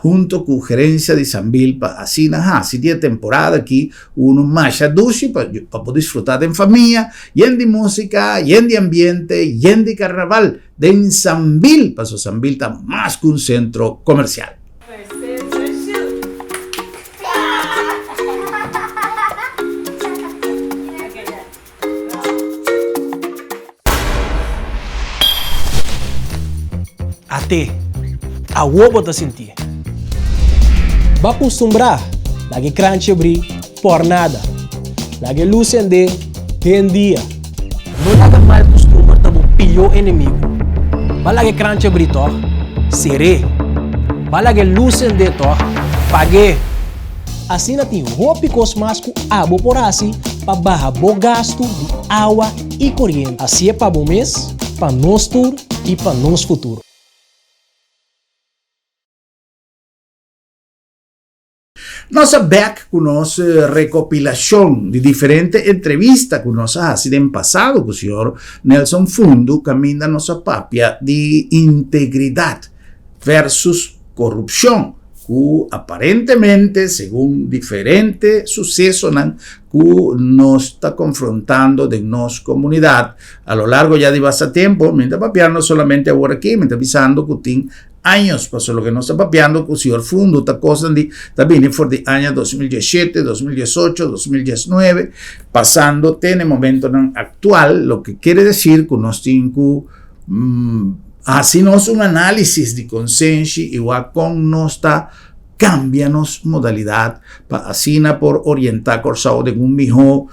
hunto ku gerensia di Sambil pa asina hasi di e temporada aki unu masha dushi pa pa por disfrutá den famia, yen di músika, yen di ambiente, yen di karnaval den Sambil, pasobra Sambil ta mas ku un sentro komersial. At'é, awor bo ta sintié. Bo a kustumbrá laga e kranchi abrí por nada. Laga e lus sendé den dia. No laga mal kustumber ta bo pió enemigu. Bo a laga e kranchi abrí tòg? Ser'é. Bo a laga e lus sendé tòg? Pag'é. Asina tin hopi kos mas ku abo por hasi pa baha bo gastu di awa i koriente. Hasié pa bo mes, pa nos tur i pa nos futuro. Nos a bek ku nos rekopilashon di diferente entrevista ku nos a hasi den pasado ku señor Nelson Fundu kaminda nos a papia di integridat versus korupshon ku aparentemente segun diferente susesonan ku nos ta konfrontando den nos komunidat a lo largo ya di basta tempo. Mi ta papiando solamente awor aki, mi ta bisando ku tin años, pasobra loke nos ta papiando ku señor Fundo ta kosnan di ta bini for di aña 2017, 2018, 2019, pasando te na e momentonan aktual, loke kere desir ku nos tin ku hasi nos un análisis di konsenshi i wak kon nos ta kambia nos modalidat pa asina por orientá Kòrsou den un mihó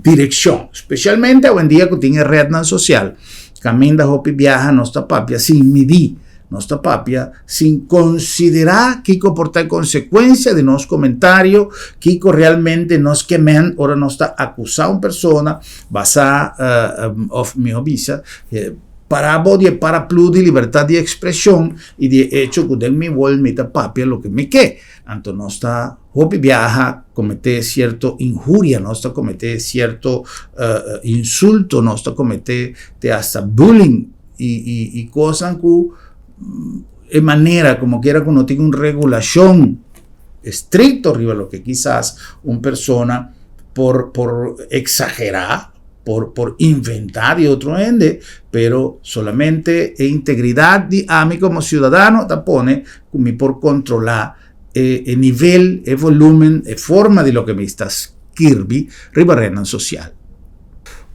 direkshon, spesialmente awendia ku tin e retnan sosial. Kaminda hopi biaha nos ta papia sin midí, nos ta papia sin konsiderá kiko por ta e konsekuensia di nos komentario, kiko realmente nos ke men ora nos ta akusá un persona basá òf mihó bisa pará bou di e paraplú di libertat di ekspreshon i di e echo ku den mi wòl mi ta papia loke mi ke. Anto nos ta hopi biaha kometé sierto inhuria, nos ta kometé sierto insulto, nos ta kometé te hasta bullying i kosnan ku e manera komo kiera ku no tin un regulashon estrikto riba loke kisas un persona por por eksagerá, por por inventá di otro hende, pero solamente e integridat di ami komo siudadano ta pone ku mi por kontrolá e e nivel, e volumen, e forma di loke mi sta skirbi riba retnan sosial.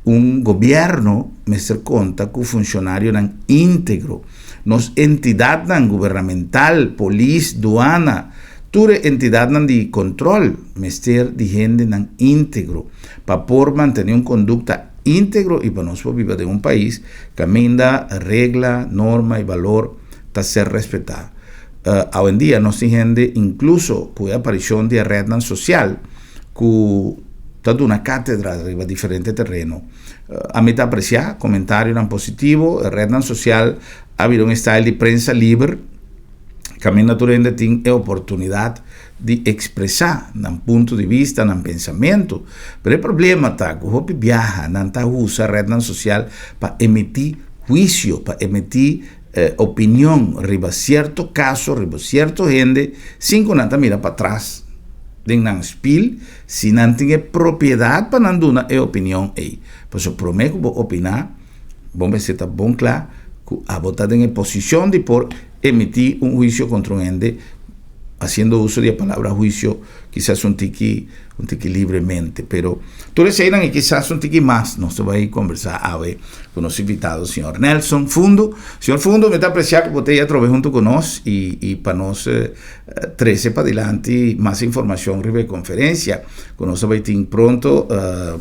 Un gobièrnu mester konta ku funshonarionan íntegro. Nos entidatnan gubernamental, polis, duana, tur e entidatnan di kontrol mester di hendenan íntegro pa por mantené un kondukta íntegro i pa nos por biba den un pais kaminda regla, norma i balor ta ser respetá. Awendia nos tin hende inkluso ku e aparishon di e retnan sosial ku ta duna kátedra riba diferente tereno. Ami ta apresiá komentarionan positivo. E retnan sosial a bira un style di prensa liber kaminda tur hende tin e oportunidat di ekspresá nan punto di bista, nan pensamentu. Pero e problema ta ku hopi biaha nan ta usa retnan sosial pa emití huisio, pa emití opinion riba sierto kaso, riba sierto hende, sin ku nan ta mira patras den nan spil si nan tin e propiedat pa nan duna e opinion ei. Pasobra promé ku bo opiná, bo mester ta bon kla ku abo ta den e posishon di por emití un huisio kontra un hende haciendo uso di e palabra huicio kisas un tiki un tiki libremente pero tur eseinan y kisas un tiki mas nos ta bay conversa awe cu nos invitado señor Nelson Fundo. Señor Fundo mi ta aprecia cu bo ta atrobe hunto cu nos y y pa nos trece padilanti mas informacion riba e conferencia cu nos ta bay tin pronto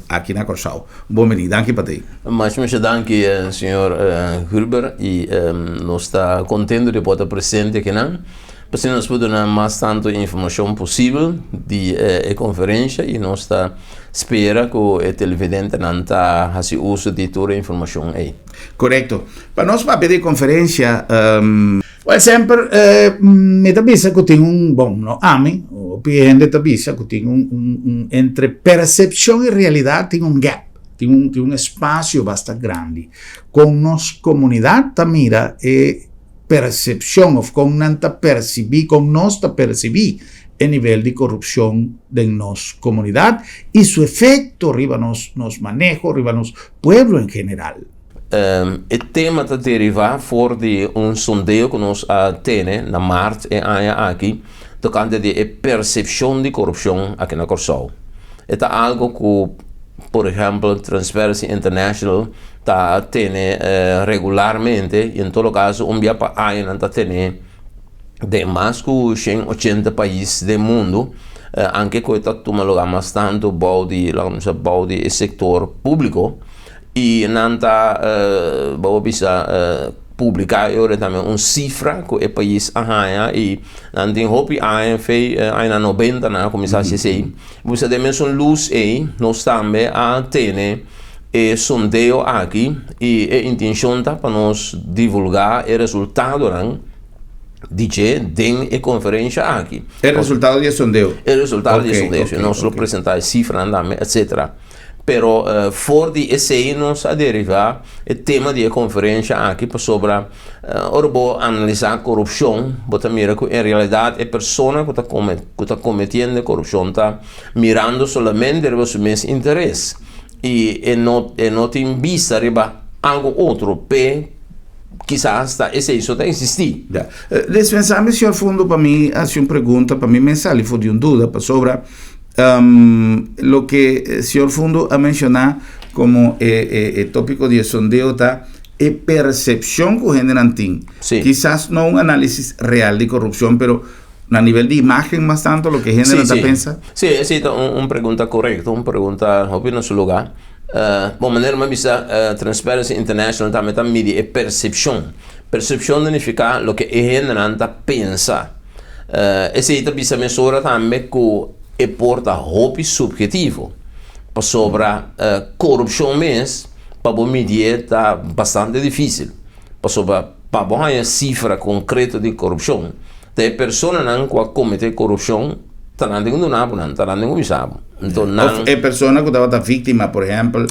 aki na Corsou. Bon bini, danki pa tei. Masha masha danki señor Gruber y nos ta contento di por ta presente akinan. P'asina nos por duna mas tantu informashon posibel di e konferensha i nos ta spera ku e televidentenan ta hasi uso di tur e informashon ei. Korekto. Pa nos papia di e konferensha, Wèl, semper mi ta bisa ku tin un, bon, no ami, hopi hende ta bisa ku tin un, un, un entre persepshon i realidat tin un gap. Tin un tin un espasio basta grandi. Kon nos komunidat ta mira e persepshon òf kon nan ta persibí, kon nos ta persibí e nivel di korupshon den nos komunidat i su efekto riba nos nos maneho, riba nos pueblo en general. E tema ta derivá for di un sondeo ku nos a tene na mart e aña aki tokante di e persepshon di korupshon aki na Kòrsou. E ta algu ku por ehèmpel Transparency International ta tene regularmente i en todo kaso un bia pa aña nan ta tene den mas ku 180 pais den mundu, anke ku e ta tuma lugar mas tantu bou di laga nos bisa bou di e sektor públiko i nan ta bo por bisa publiká e ora tambe un sifra ku e pais a haña i nan tin hopi aña fe añanan nobenta nan a kuminsá hasi esei. Bo bisa den mesun lus ei nos tambe a tene e sondeo aki i e intenshon ta pa nos divulgá e resultadonan di dje den e konferensha aki. E resultado di e sondeo. E resultado di e sondeo. Nos lo presentá e sifranan tambe, etsetera. Pero for di esei nos a derivá e tema di e konferensha aki pasobra ora bo analisá korupshon bo ta mira ku en realidat e persona ku ta ku ta kometiendo e korupshon ta mirando solamente riba su mes interes i e no e no tin bista riba algu otro p'e kisas ta esei so ta eksistí. Ya. Dispensá mi señor Fundo pa mi hasi un pregunta pa mi mes sali for di un duda pasobra Loke señor Fundo a menciona como e, e, e tópico di e sondeo ta e percepcion ku hendenan tin. Sí. Quizás no un análisis real di corrupción, pero na nivel di imagen mas tanto loke hendenan Sí, ta sí. pensa. Sí, esei ta un, un pregunta korekto, un pregunta hopi na su lugá. Bon, manera mi a bisa, Transparency International tambe ta midi e persepshon. Persepshon ta nifiká loke e hendenan ta pensa. Esei ta bisa mesora tambe ku e por ta hopi subhetivo, pasobra korupshon mes pa bo midié ta bastante difísil, pasobra pa bo haña sifra konkreto di korupshon ta e personanan ku a kometé korupshon ta nan tin ku duna bo nan, ta nan tin ku bisa bo. Nto nan. Òf e persona ku tabata víktima, por ehèmpel.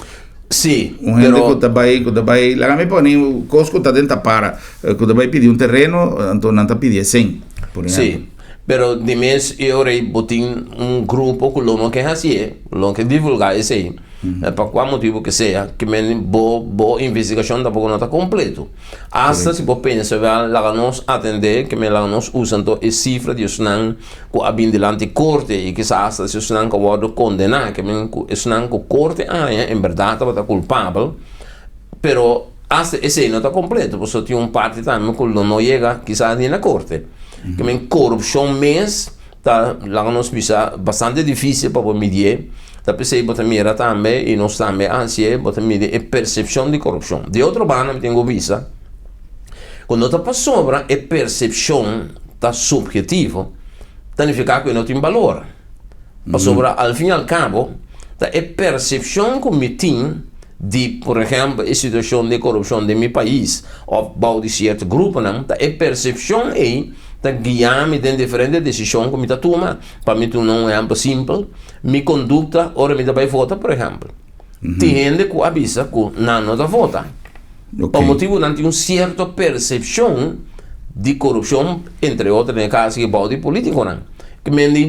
Sí, Un hende ku ta bai, ku ta bai, laga mi pone un kos ku ta den tapara, ku ta bai pidi un tereno, anto nan ta pidi e sen, por ehempel. Sí, pero di mes e ora ei bo tin un grupo ku lo no ke hasié, lo no ke divulgá esei, pa kua motibu ke sea, ke men bo bo investigashon tampoko no ta kompleto. Asta si bo pensa wèl, laga nos atendé, ke men laga nos usa anto e sifra di esnan ku a bin dilanti korte i kisas asta si esnan ku a wòrdu kondená, ke men ku esnan ku korte a haña en bèrdat tabata kulpabel, pero asta esei no ta kompleto pasobra tin un parti tambe ku lo no yega kisas ni na korte. Ke men korupshon mes ta laga nos bisa bastante difísil pa bo midié, ta p'esei bo ta mira tambe i nos tambe a hasié, bo ta midi e persepshon di korupshon. Di otro banda mi tin ku bisa ku no ta pasobra e persepshon ta subhetivo, ta nifiká ku e no tin balor. Pasobra al fin i al kabo ta e persepshon ku mi tin di, por ehèmpel, e situashon di korupshon den mi pais òf bou di sierto gruponan, ta e persepshon ei ta guia mi den diferente desishon ku mi ta tuma. Pa mi tuma un ehèmpel simpel, mi kondukta ora mi ta bai vota, por ehèmpel. Tin hende ku a bisa ku nan no ta vota. Pa motibu nan tin un sierto persepshon di korupshon, entre otro den e kaso aki bou di politikonan. Ke men di,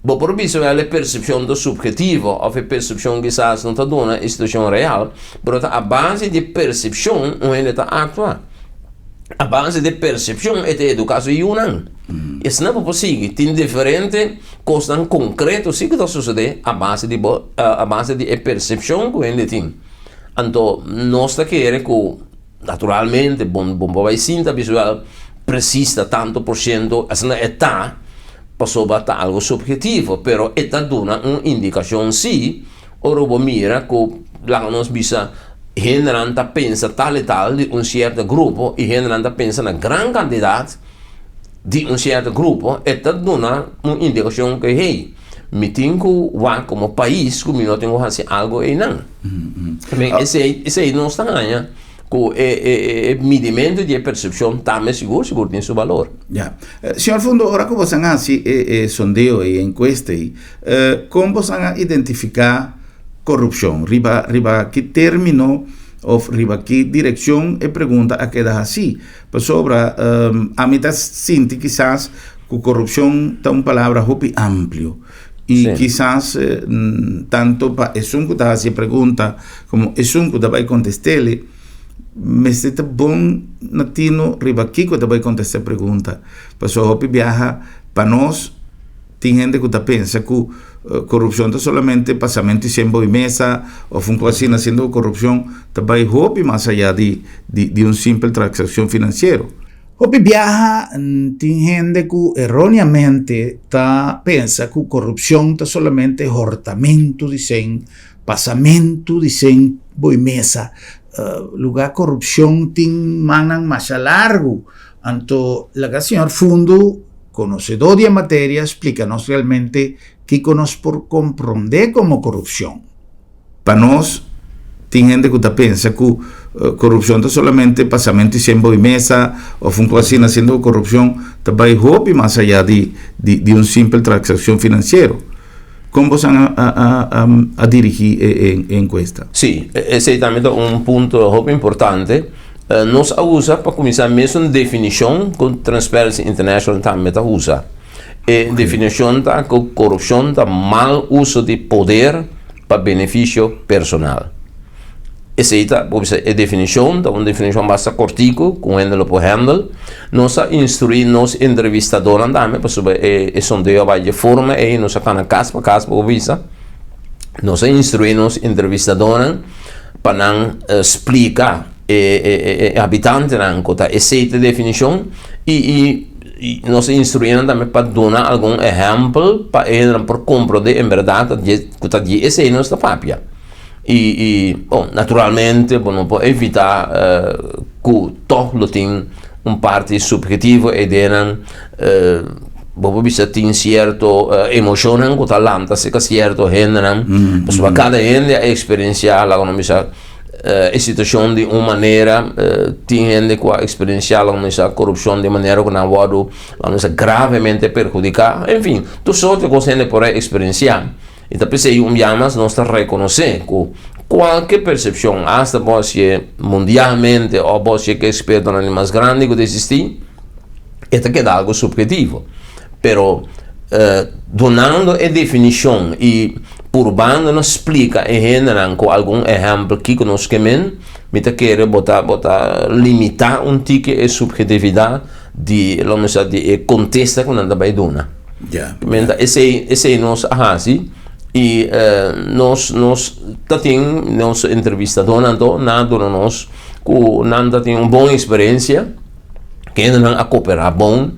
bo por bisa wèl e persepshon ta suphetivo òf e persepshon kisas no ta duna e situashon real, pero ta a base di e persepshon un hende ta aktua. A base di e persepshon e ta eduká su yunan. I asina bo por sigui. Tin diferente kosnan konkreto si ku ta sosodé a base di bo, a base di e persepshon ku hende tin. Anto nos ta kere ku naturalmente bo bo por bai sinta bisa presis ta tanto por siento asina e ta pasobra ta algo subhetivo pero e ta duna un indikashon si ora bo mira ku laga nos bisa hendenan ta pensa tal i tal di un sierto grupo i hendenan ta pensa na gran kantidat di un sierto grupo e ta duna un indikashon ku hey Mi tin ku wak komo pais ku mi no tin ku hasi algu einan. Men esei, esei nos ta haña ku e, e, e midimentu di e persepshon tambe sigur sigur tin su balor. Ya. Señor Fundo, ora ku bosan a hasi e, e sondeo ei, e enkuesta ei, kon bosan a identifiká korupshon? Riba riba ki término òf riba ki direkshon e pregunta a keda hasí? Pasobra ami ta sinti kisas ku korupshon ta un palabra hopi amplio i kisas tanto pa esun ku ta hasi e pregunta komo esun ku ta bai kontest'el mester ta bon na tino riba kiko ta bai kontestá e pregunta. Pasobra hopi biaha pa nos Tin hende ku ta pensa ku korupshon ta solamente pasamentu di shen bou di mesa òf un kos asina, siendo ku korupshon ta bai hopi mas ayá di di un simpel transakshon finansiero. Hopi biaha tin hende ku eróneamente ta pensa ku korupshon ta solamente hòrtamentu di shen, pasamentu di shen bou di mesa, lugá korupshon tin mannan masha largu. Anto laga señor Fundu, konosedó di e materia, splika nos realmente kiko nos por komprondé komo korupshon. Pa nos, tin hende ku ta pensa ku korupshon ta solamente pasamentu di shen bou di mesa òf un kos asina, siendo ku korupshon ta bai hopi mas ayá di di un simpel transakshon finansiero. Kon boso a a dirigí e enkuesta? Sí, esei tambe ta un punto hopi importante. Nos a usa pa kuminsá mesun definishon ku Transparency International tambe ta usa. E definishon ta ku korupshon ta mal uso di poder pa benefisio personal. Esei ta, bo bisa, e definishon ta un definishon basta kortiku ku un hende lo por hèndel. Nos a instruí nos entrevistadornan tambe pasobra e sondeo a bai dje forma ei, nos a kana kas pa kas pa bo bisa. Nos a instruí nos entrevistadornan pa nan splika e habitantenan ku ta esei ta e definishon i i nos a instruí nan tambe pa duna algun ehèmpel pa e hendenan por komprondé en bèrdat ku ta di esei nos ta papia. I i bon naturalmente bo no por evitá ku tòg lo tin un parti subhetivo e ideanan. Bo por bisa tin sierto emoshonnan ku ta lanta serka sierto hendenan, pasobra kada hende a eksperensiá, laga nos bisa, e situashon di un manera. Tin hende ku a eksperensiá, laga nos bisa, korupshon di manera ku nan a wòrdu, laga nos bisa, gravemente perhudiká. Enfin, tur sorto di kos hende por a eksperensiá. I ta p'esei un bia mas nos ta rekonosé ku kualke persepshon, asta bo hasié mundialmente òf bo hasié ku ekspertonan di mas grandi ku ta eksistí, e ta keda algo subhetivo. Pero dunando e definishon i purbando na splika e hendenan ku algun ehèmpel kiko nos ke men, mi ta kere bo ta bo ta limitá un tiki e subhetividat di lo mi sa di e kontesta ku nan ta bai duna. Men ta esei esei nos a hasi i nos nos ta tin nos entrevistadónan anto nan a duna nos ku nan ta tin un bon eksperensia. Kendenan a cooperá bon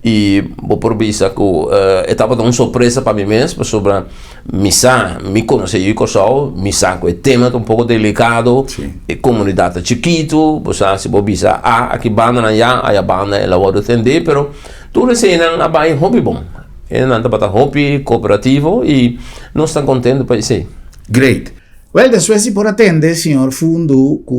i bo por bisa ku e tabata un sorpresa pa mi mes pasobra mi sa, mi konosé yu Kòrsou, mi sa ku e tema ta un poko delikado, e komunidat ta chikitu, bo sa si bo bisa a aki bandanan ya, aya banda el a wòrdu tendé, pero tur eseinan a bai hopi bon. Hendenan tabata hopi kooperativo i nos ta kontentu pa esei. Great. Wel, despues di por a tende señor Fundu cu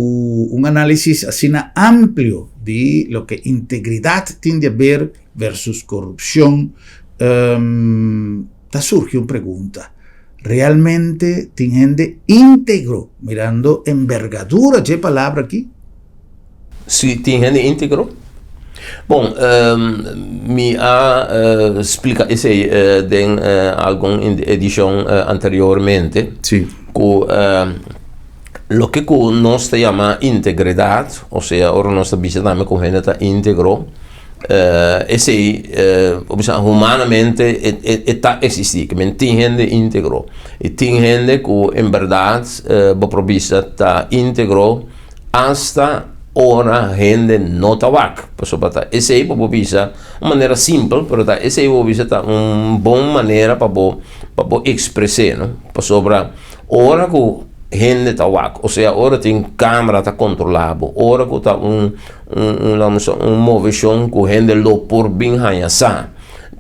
un análisis asina amplio di loke integridad tin di haber versus corupcion, ta surgi un pregunta, Realmente tin hende íntegro, mirando enbergadura dje palabra aki? Si tin hende íntegro? Bon, mi a splika esei den algun edishon anteriormente. Sí. Ku loke ku nos ta yama integridat, osea ora nos ta bisa tambe ku hende ta íntegro, esei por bisa humanamente e ta eksistí, ke men tin hende íntegro i tin hende ku en bèrdat bo por bisa ta íntegro. Asta ora hende no ta wak, pasobra ta esei bo por bisa un manera simpel, pero ta esei bo por bisa ta un bon manera pa bo pa bo ekspres'é, no? Pasobra ora ku hende ta wak, osea ora tin kamera ta kontrolá bo, ora ku ta un un un un moveshon ku hende lo por bin haña sa,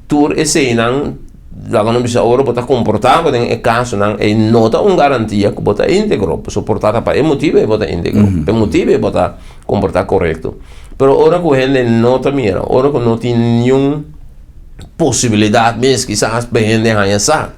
tur eseinan Laga nos bisa ora bo ta komportá bo den e kasonan ei no ta un garantia ku bo ta íntegro, pasobra por ta ta pa e motibu ei bo ta íntegro, pa e motibu ei bo ta komportá korekto. Pero ora ku hende no ta mira, ora ku no tin niun posibilidat mes kisas pa hende haña sa.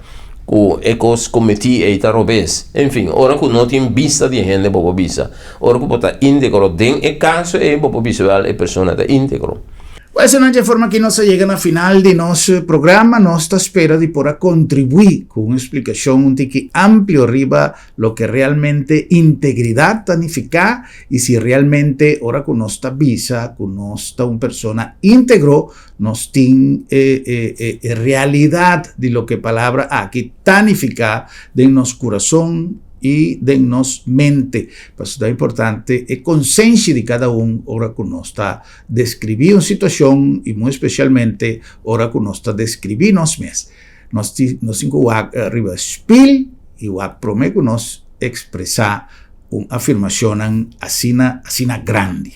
ku e kos kometí ei ta robes. Enfin, ora ku no tin bista di hende bo por bisa. Ora ku bo ta íntegro den e kaso ei bo por bisa wèl e persona ta íntegro. Ku esanan dje forma aki nos a yega na final di nos programa. Nos ta spera di por a kontribuí ku un splikashon un tiki amplio riba loke realmente integridat ta nifiká i si realmente ora ku nos ta bisa ku nos ta un persona íntegro nos tin e e e realidat di loke e palabra aki ta nifiká den nos kurason i den nos mente. Pasobra ta importante e konsenshi di kada un ora ku nos ta deskribí un situashon i muy spesialmente ora ku nos ta deskribí nos mes. Nos tin nos tin ku wak riba spil i wak promé ku nos ekspresá un afirmashonnan asina asina grandi.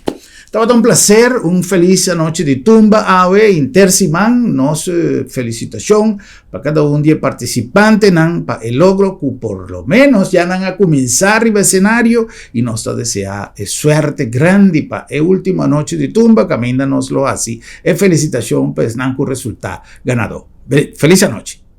Tabata un plaser, un felis anochi di tumba awe inter siman. Nos felisitashon pa kada un di e partisipantenan pa e logro ku por lo ménos ya nan a kuminsá riba esenario i nos ta deseá e suerte grandi pa e último anochi di tumba kaminda nos lo hasi e felisitashon pa esnan ku resultá ganadó. Felis anochi!